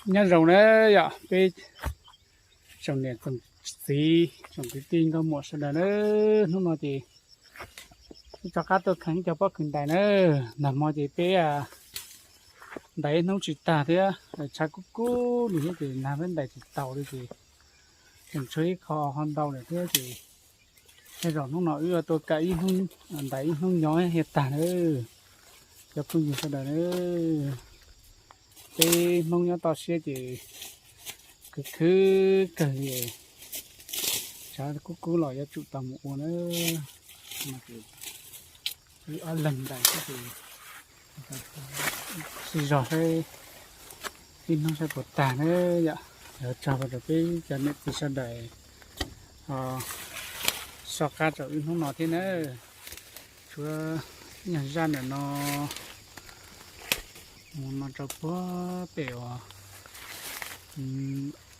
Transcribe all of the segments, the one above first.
Nyob zoo na yom peb tsoom niam tsoom txiv tsoom kwv tij nkauj muam sawv daws na, hnub no ces wb rov qab tuaj kheev cov pob kws ntais na. Nag hmo ces peb ntais ib hnub tsis tag thiab, tshav kub kub li thiab ces nag peb ntais tsis taus li ces tseem tshuav ib qho ho ntau lawm thiab ces tej zaum hnub no wb yuav tuaj kam ib hnub, ntais ib hnub nyob thiaj tag na. Cov phooj ywg sawv daws na, peb Hmoob nyob toj siab ces khwv khwv kawg li, tshav kub kub los yuav tsum tau mus ua na. Wb ob leeg ntais xwb ces sib zog saib ib hnub saib puas tag na yom. Yuav tsaug rau peb cov niam txiv sawv daws ho soj qab rau wb hnub no thiab na. Tshuav nyuag zaj ntawm no mus no rau puag pem uas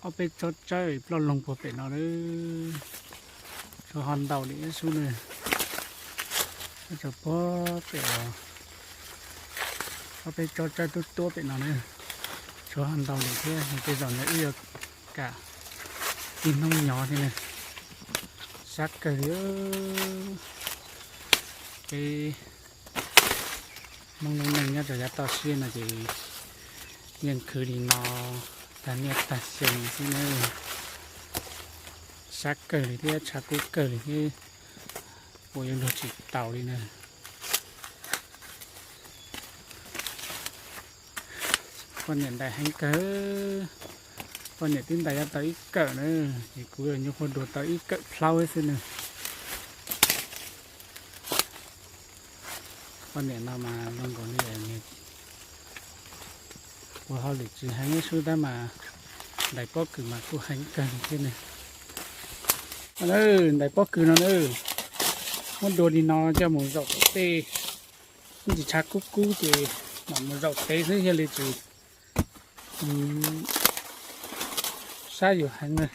ob peb tsob tsawb ploj loog puag pem no lawm. Tshuav ho ntau li ib xub na, rau puag pem uas ob peb tsob tsawb tub tuab pem no na. Tshuav ho ntau li thiab, tej zaum ntawd wb yuav kam ib hnub nyob thiab na. Sab kawg li. Peb Hmoob lub neej nyob rau yav toj siab no ces yeej khwv li no tag niaj tag xyoo xwb na. Sab kawg li thiab tshav kub kawg li thiab, ua yuav luag tsis taus li na. Poj niam ntais heev kawg, poj niam twb ntais yuav tau ib kawm na, ces kuv nyuam qhuav dua tau ib kawm plaub xwb na. Poj niam no mas zoo nkaus li ua hauj lwm tsis heev ib xub tab mas ntais pob kws mas kuj heev kawg li thiab ne. Ntais pob kws no na, muab dua li no coj mus zaum tom tej, ib ntsis tshav kub kub ces mam mus zaum tev xwb thiaj li tsis sab yus heev na.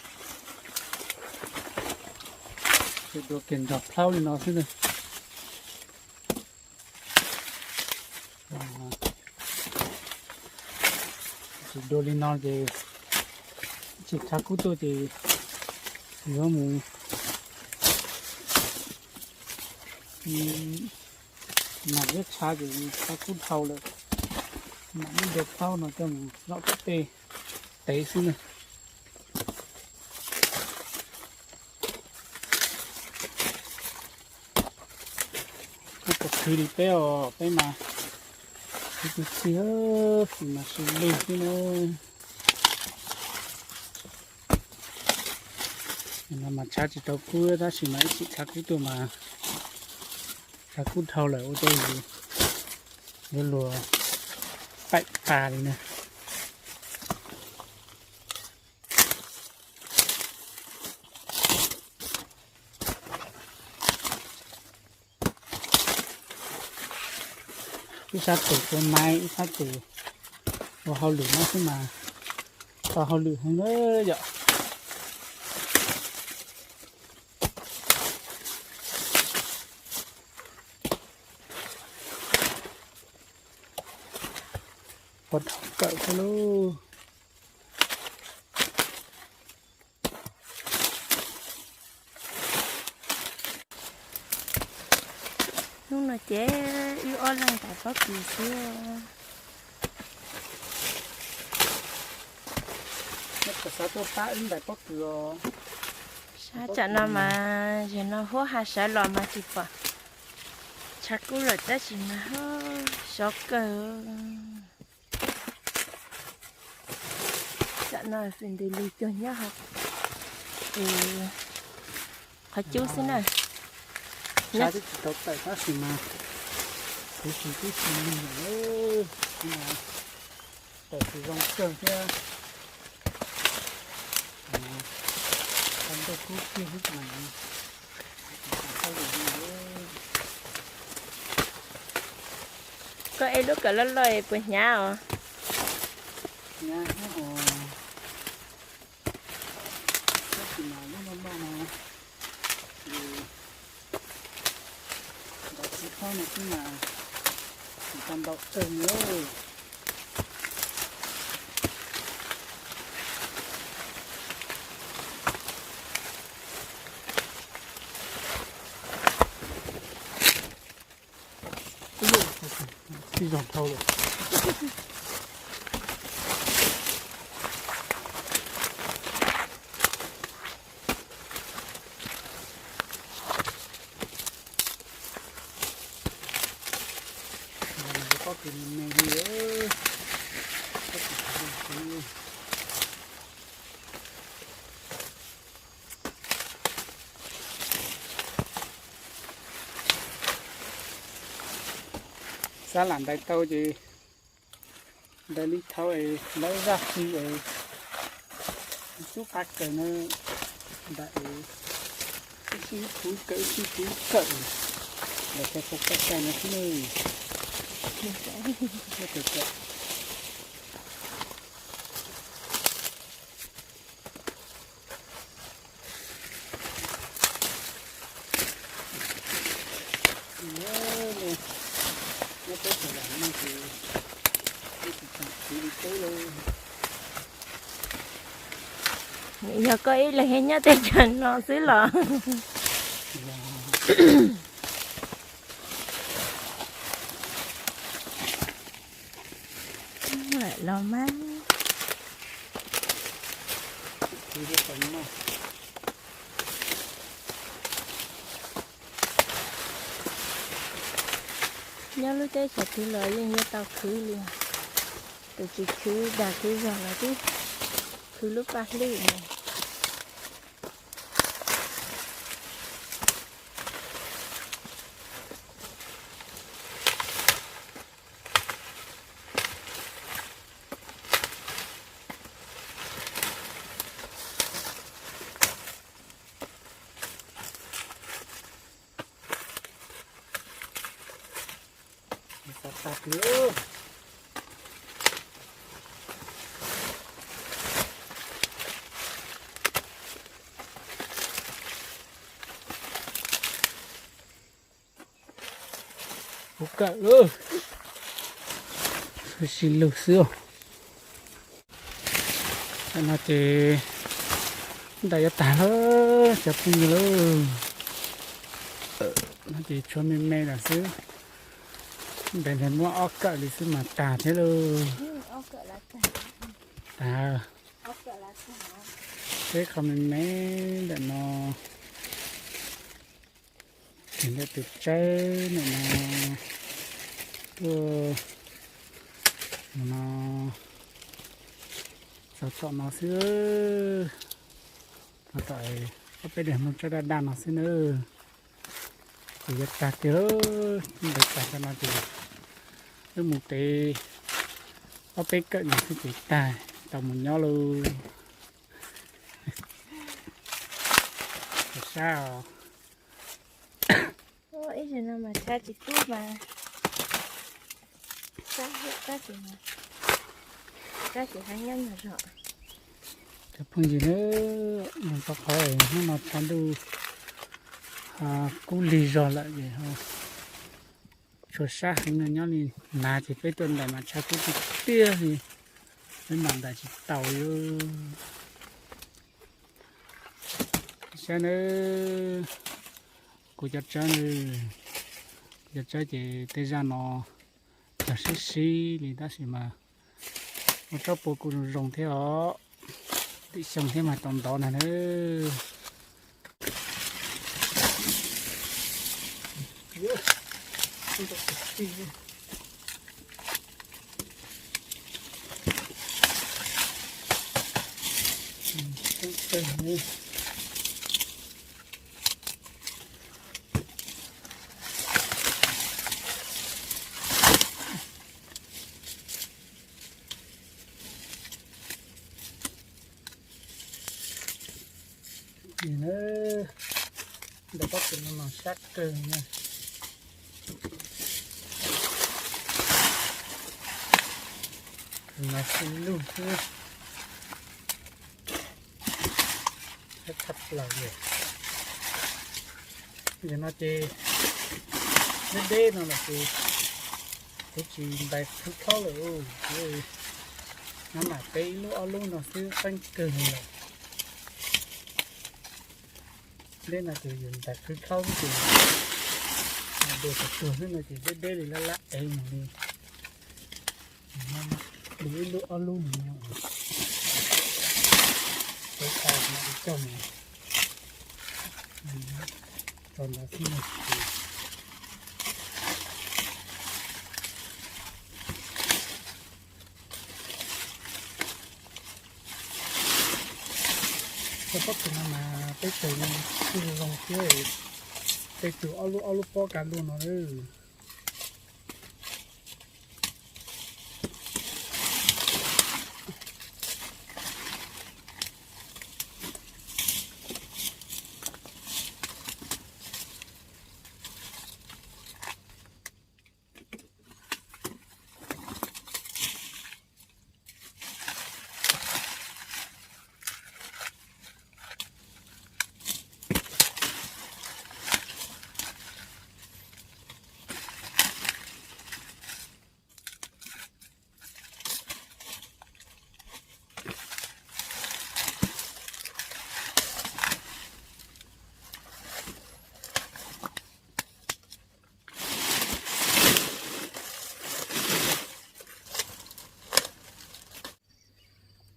Dua kiag nrog plaub li no xwb na. Tsis dua li no ces tsis tshav kub tuaj ces yuav mus mam ib tshav ces tshav kub dhau lawm, mam muab dua plaub no coj mus zaum tom tej tev xwb na. Peb puas khwv li peb os, peb mas khwv kwv txhiaj, sim mas sim lug xwb na. No mas tshav tsis tau kub tab sis mas ib chim tshav kub tuaj mas tshav kub dhau lawm ua rau yus yuav luag paim pa li na. Ib sab tes tua maiv, ib sab tes ua hauj lwm no xwb mas tau hauj lwm heev na yom. Puag thaum kawm xwb lauj. Hnub no ces wb ob leeg ntais pob kws xwb. Xav tuaj pab wb ntais pob kws os. Sab tsam no mas, zaum no huab ha sawv los mas tsis pom tshav kub lawm tab sis mas sov kawg. Tsam no fem ntws lug cuag nyob qhov cub xwb na. Sab twb tsis tau tawm tab sis mas kuv tsis tib si li lawm, tawm tsis zoo kawg thiab. Tau ntuj kub kiag xwb mas. Koj ev lub kawm loj loj puas hnyav os? Hnyav thiab os. Tab sis mas lub loj loj no ces ntais txiv plaub no xwb mas tsis tau ntau kawg li. Zog dhau lawm. Pob kws me me li, pob kws me me. Xav lam ntais tau ces ntais li thaud es lawv zaj hli es tub qab kawg na, ntais es sib sib puv kawm sib puv kawm, ntais tau tau kaj kaj no xwb na. Yog koj ib leeg nyob teb chaws no xwb los? Los mas. Nyob lub teb chaws twg los yeej yuav tau khwv li. Tus tsis khwv dag khwv zog los twb khwv lub paj hlwb no. Puv kawm lawm, sib lug xwb. Tam no ces ntais yuav tag lawm cov phooj ywg lauj. No ces tshuav me me lawm xwb. Ntais ntais muab ob kawm li xwb mas tag thiab lauj. Tag. Peb qho me me ntawm no. Ces ntawm tus tsawb ntawm no tuaj no, txog tom no xwb. Txog tom ob peb daim nplooj tsawb daj daj no xwb na. Ces yuav tag tiag, ntais tag tom no ces wb mus tev ob peb kawm no xwb ces tag, tau mus nyob lauj. Sab os. Ib zaug no mas tshav tsis kub mas, tshav tsis, tshav tsis heev nyob nyuag zog. Cov phooj ywg, tau qhov hnub no tshav ntuj kub lig zog lawm es tshuav sab heev no nyob li nav ces peb tuaj ntais mas tshav kub tiag tiag li, peb mam ntais tsis tau li. Saib nawb, kuv cov tsawb, kuv cov tsawb ces tej zaj no cog sib sib li tab sis mas ua tsob pua kuj zoo zoo thiab os. Tim xyoo thiab mas tau ntov na nawb. Ntais pob kws no mas sab kawg na. Mas sib lug xwb. Thab plaws li. Yog no ces deb deb no lawm ces kuv tsis ntais khwv khaub lawm. Nab mam tev ib lub ob lub no xwb qeeb kawg li lawm. Deb no ces yus ntais khwv khaub xwb ces, dua tag tuag xwb no ces deb deb li lab lab ev mus li. Li ib lub ob lub no, peb tau no coj mus tso ntawd xwb. Cov pob kws no mas peb cog kuj zoo thiab, peb cog ob lub ob lub pob kav luaj no.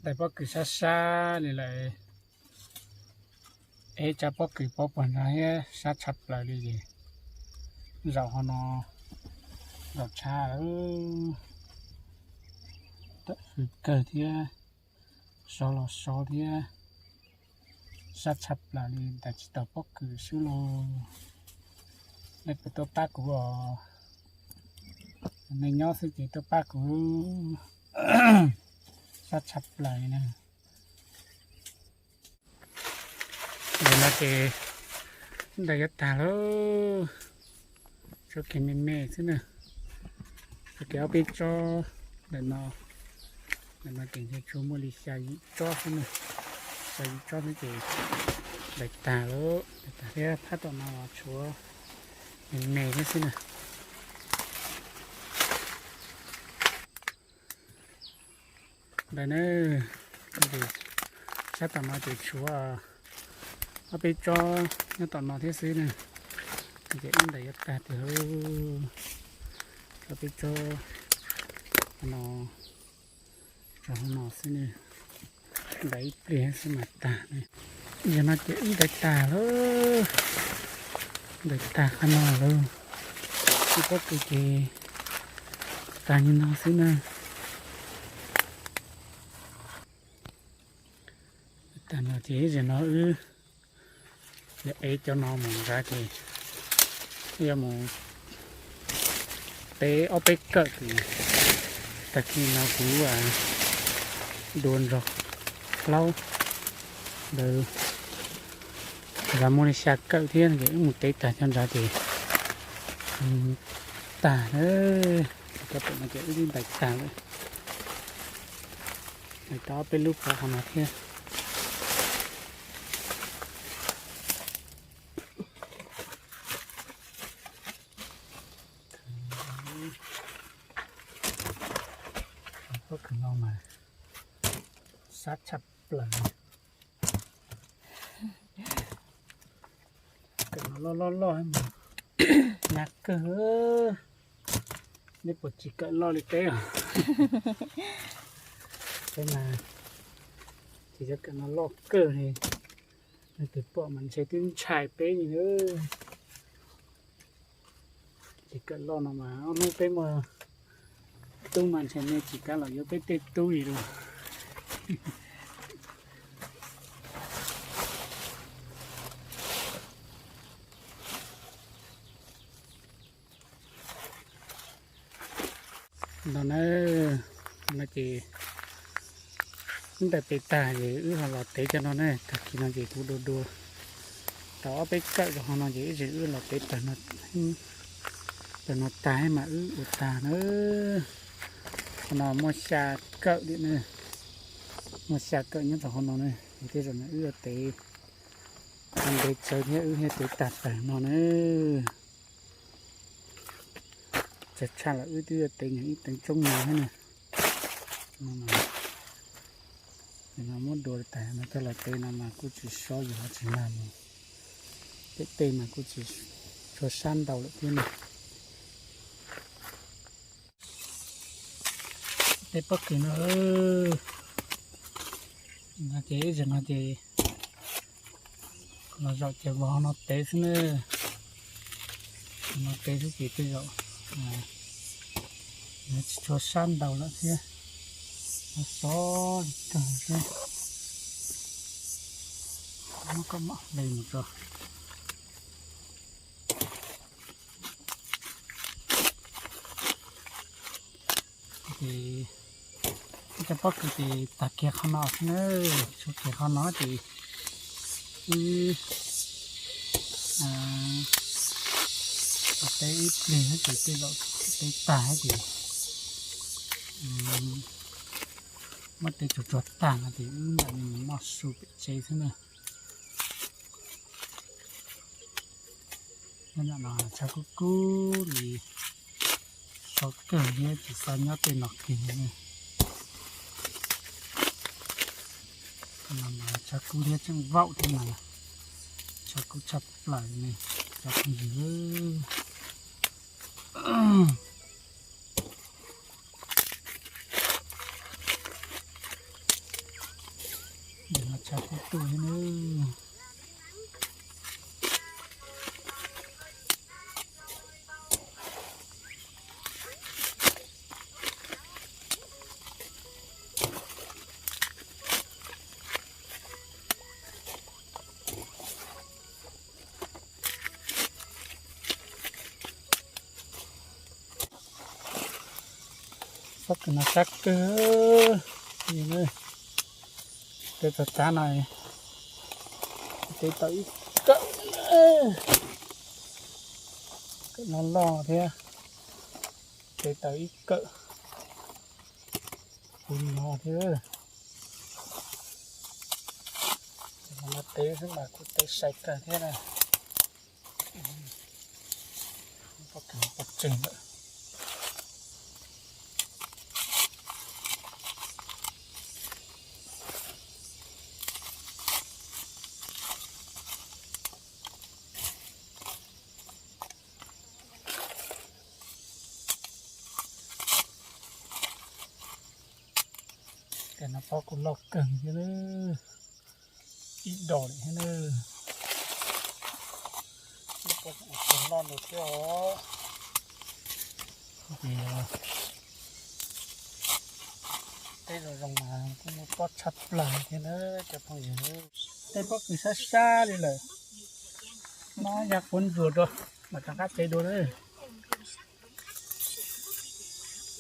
Daim pob kws sab sab li lawm, ib tsab pob kws pob puag nrad thiab sab tshaj plaws li ces zaum ho no zaum tshaj lawm, tawm hws kawg thiab, sov los sov thiab, sab tshaj plaws li, ntais tsis tau pob kws xwb lauj. Nej puas tuaj pab kuv os? Nej nyob xwb ces tuaj pab kuv, sab tshaj plaws li na. Ntawm no ces ntais yuav tag lauj, tsob kev me me xwb na. Tsob kev ob peb tsob ntawm no, ntawm no ces ntshe tsuas muaj li xya yim tsob xwb na, xya yim tsob xwb ces ntais tag lauj, ntais tag thiab. Phab tom no los tshuav me me thiab xwb na. Ntawm na, sab tom no ces tshuav ob peb tsob nyob tom no thiab xwb na, ces wb ntais yuav tag tiag. Ob peb tsob no, tsob no xwb na, ntais ib pliag xwb mas tag na. Yog no ces wb ntais tag lawm, ntais tag qhov no lawm. Ib pob kws ces tag li no xwb na. Tag no ces ib zaug no wb yuav ev cov no mus nrad ces yuav mus teb ob peb kawm ces tag kis no kuv dua nrog plaub ntawd, nrad muaj li xya kawm thiab ces wb mus teb tag cov nrad ces tag na. Cov pem no ces wb twb ntais tag lawm, ntais tau ob peb lub pov qhov no thiab. Pob kws no mas sab tshaj plaws. Kawm no loj loj loj mas nyab kawg. Nej puas tsis kawm loj li peb os? Peb mas tsis yog kawm no loj kawg li, leej twg pom mas ntshe twb ntshai peb li na. Ces kawm loj no mas ob hnub peb muaj tub mas ntshe nej tsis kam los yuav peb tej tub li lauj. Ntawm no, no ces wb ntais pem tag ces wb ho los tev cov no na. Tag kis no ces kuv dua dua tau ob peb kawm rau qhov no ces ib zaug wb los tev tag no, tag no tag mas wb ua tag na. Qhov no muaj xya kawm li na, muaj xya kawm nyob rau qhov no na. Ces tej zaum no wb yuav tev ntev tsawv thiab wb thiaj tev tag tawm no na. Tsawg tshaj los wb twb yuav tev nyob ib teev tsoob no thiab na. No, no muab dua tag no coj los tev no mas kuj tsis sob yus ho tsis mag mus. Tej tej mas kuj tsis tshua sab ntau lawm thiab na. Tej pob kws no, no ces ib zaug no ces los zaum ces vov no tev xwb na. No tev xwb ces tej zaum tsis tshua sab ntau lawm thiab. Xov li kawg thiab. Muab koj mam hle mus tso. Ces ib cov pob kws ces tag kiag qhov no xwb na, tshuav kiag qhov no ces wb tev ib pliag ces tej zaum tev tag ces muab tev tsuag tsuag tag no ces wb mam li noj su pem tsev xwb na. Tshav kub kub li, so kawg thiab tsis xav nyob tej no kiag li. Tshav kub thiab tseem vaum thiab mas, tshav kub tshaj plaws li cov phooj ywg. Tshav kub tuaj thiab nawb. Pob kws no sab kawg. Tej txog tsav no tev tau ib kawm, kawm no loj thiab, tev tau ib kawm kuv no thiab. Ces no tev xwb mas kuj tev sai kawg thiab na. Pob kws pov tseg lawm. Ces no pob kuj loj kawg thiab, ib dos li thiab na. Ib pob kuj loj nkaus thiab os. Ces teb zoo zoo mas kuj muaj pob tshaj plaws thiab na cov phooj ywg. Tej pob kws sab sab li lawm, no ya quav ntsuas rau mam rov qab tsev dua na.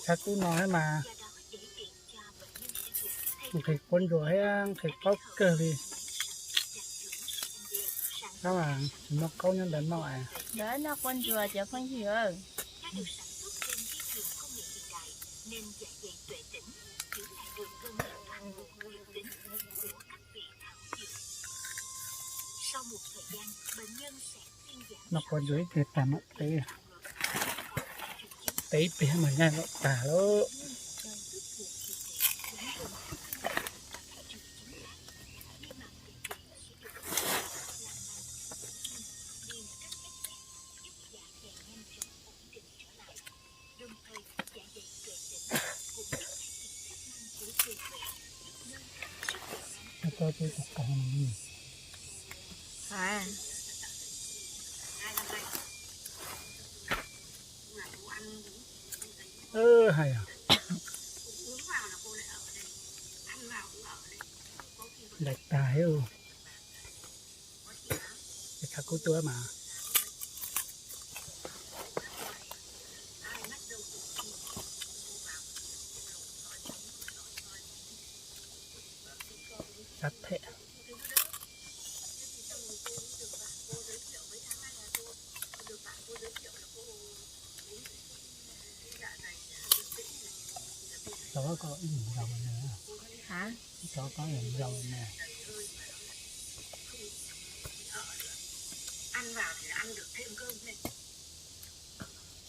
Tshav kub no thiab mas nqhis quav ntsuas thiab nqhis qaub kawg li. Tab mas tsis muaj qaub nyob ntawm no. Lawv noj quav ntsuas cov phooj ywg. Noj quav ntsuas ib pliag tag mam tev, tev ib pliag mas nyaj lawm tag lawm. Hais, daim tag, tshav kub tuaj mas. Sab phem. Hả?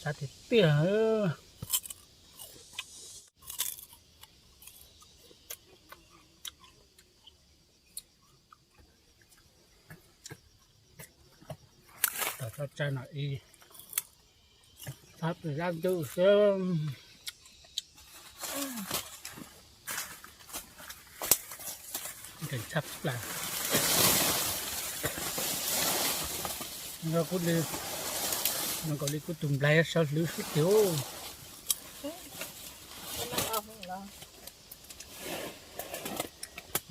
Sab tiag tiag. Tau tso tsawg no ib, txhob pw zab ntuj xwb. Tshaj plaws. Nkaus li, nkaus li kuv tus nplaig sawv hlwv xwb tiag.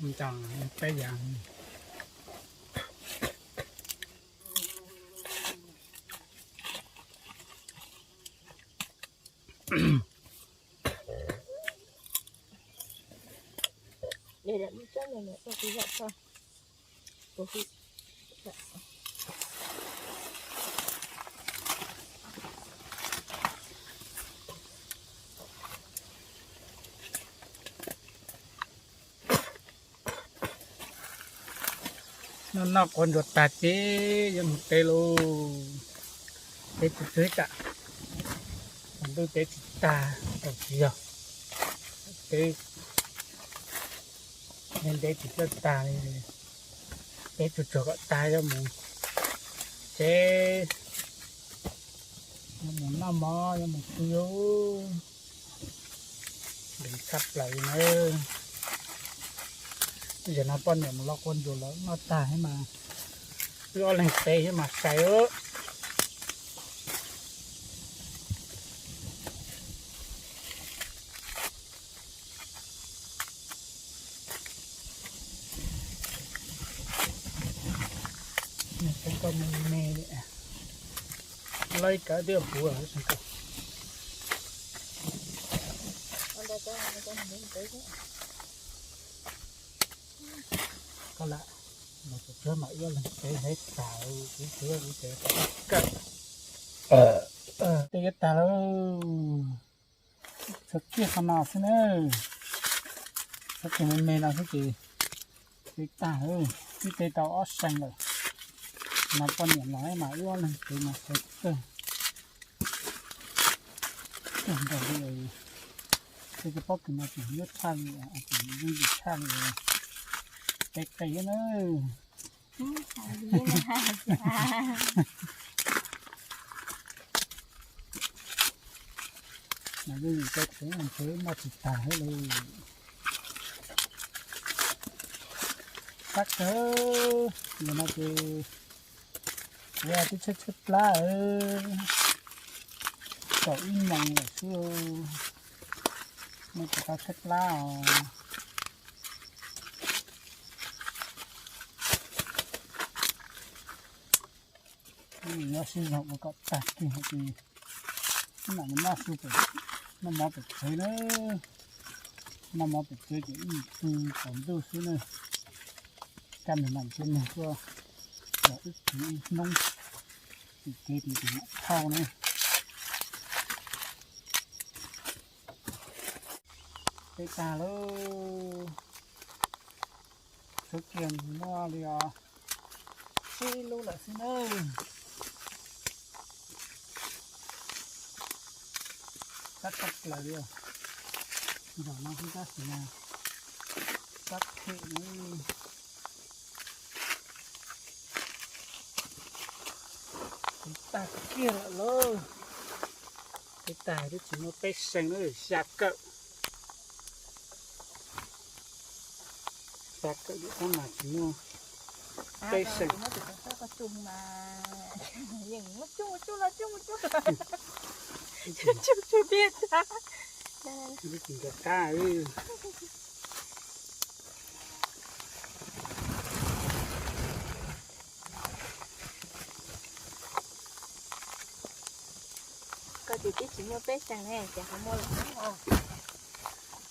Nco peb yam. Noj noj quav ntsuas tag ces yuav mus teb lauj. Teb tsis txog tam, ntuj teb tsis tag, tsis yog teb, ntev tsis txog tag li. Teb tsuag tsuag kom tag yuav mus tsev, yuav mus noj mov yuav mus pw. Ntev tshaj plaws li na. Zaum no poj niam mus los quav ntsuas los noj tag thiab mas, wb ob leeg teb thiab mas sai. Koj me me li, lawv kawv twb puv lawm. Koj lam los tsuag tsuag mam ib leeg teb hleb tas, kuv tsuag kuv tsev kawm. Teb yuav tag lawm. Tshuav kiag qhov no xwb na. Tshuav kiag me me no xwb ces teb tag lawm. Twb teb tau ob seem lawm. No poj niam los mas wb ob leeg teb mas sai kawg. Kawg nkaus li. Tej pob kws no tseem nyuaj tshaj li, tseem yooj yim tshaj li. Teb qis na. Mas yooj yim teb qis ntshe noj tsis tag thiab li. Qab kawg, nim no ces kuv twb tshaib tshaib plab, kaum ib moos lawm xwb. Nej tsis tau tshaib plab os. Nyob sib zog ua kom tag kiag ces mam li noj su, noj mov pem tsev na. Noj mov pem tsev ces ib pw tsaus ntuj xwb na. Coj me noom tej neeg tuaj los wb pw ib hnub, tsis kev ces mam thauj na. Teb tag lauj. Tshuav kiag muaj li os, tsib lub lawm xwb nawb. Qab tshaj plaws li os. Zaum no xwb tab sis mas qab phem na. Teb tag kiag lawm lauj. Teb tag twb tsis muaj peb seem na, xya kawm. Xya kawm tab mas tsis muaj peb seem. Twb tsis nco qab. Koj ces twb tsis muaj peb seem ne, ces ho muaj lawm.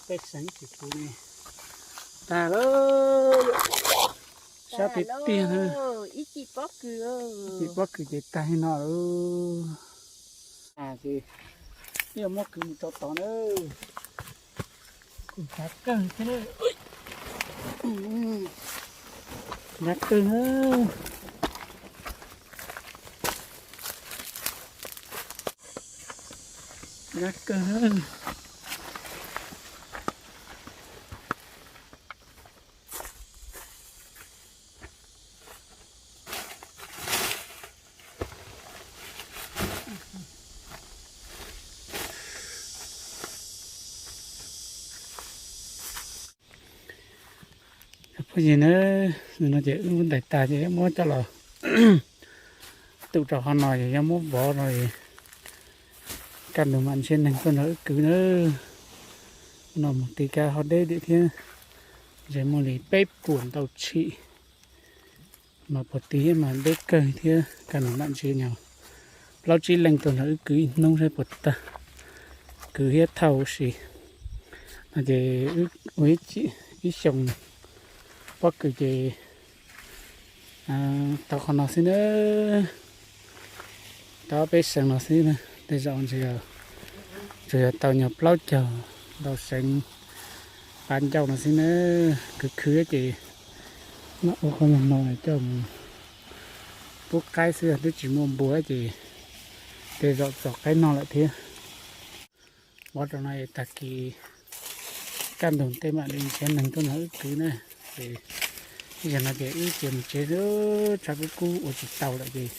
Peb seem tsis puv li. Tag lawm. Sab tiag tiag na. Ib cim pob kws, ib cim pob kws ces tag li no lawm. Ces yuav muab kwv mus rau tod na. Kuv hnyav kawg thiab na. Hnyav kawg na. Hnyav kawg na. Cov Phooj ywg na, no ces wb ntais tag ces muab coj los tu rau qhov no ces yuav muab vov rau, kaj ntug mam ntshiab neeg tuaj nrog wb kwv na. No mus ti kaj ho deb tiag thiab, ntshe muaj li peb puas ntau tshim. Mas puag ti mas deb kawg thiab, kaj ntug mam ntshiab nyog plaub tsib leej tuaj nrog wb kwv ib hnub saib puas tag, kwv thiab thauj huv si. No ces wb ua ib xyoos pob kws ces tau qhov no xwb na, tau peb seev no xwb na, tej zaum tsuas yog tau nyog plaub caug ntau seev pab ncauj no xwb na. Kwv khwv ces no ua qhov nyuag no coj mus pub qaib xwb, twb tsis muaj npua ces tej zaum txog qaib noj lawm thiab. Vov rau no tag kis kaj ntug tej mam li nrhiav neeg tuaj nrog wb kwv na. Ces ib zaug no ces wb cia mus tsev xwb, tshav kub kub ua tsis tau lawm ces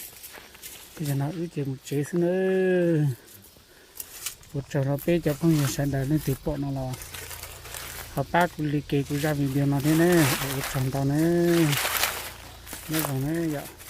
ib zaug no wb cia mus tsev xwb na. Ua tsaug rau peb cov phooj ywg sawv daws leej twg pom no los ho pab kuv like kuv zaj video no thiab na. Ua tsaug ntau na, nyob zoo na yom.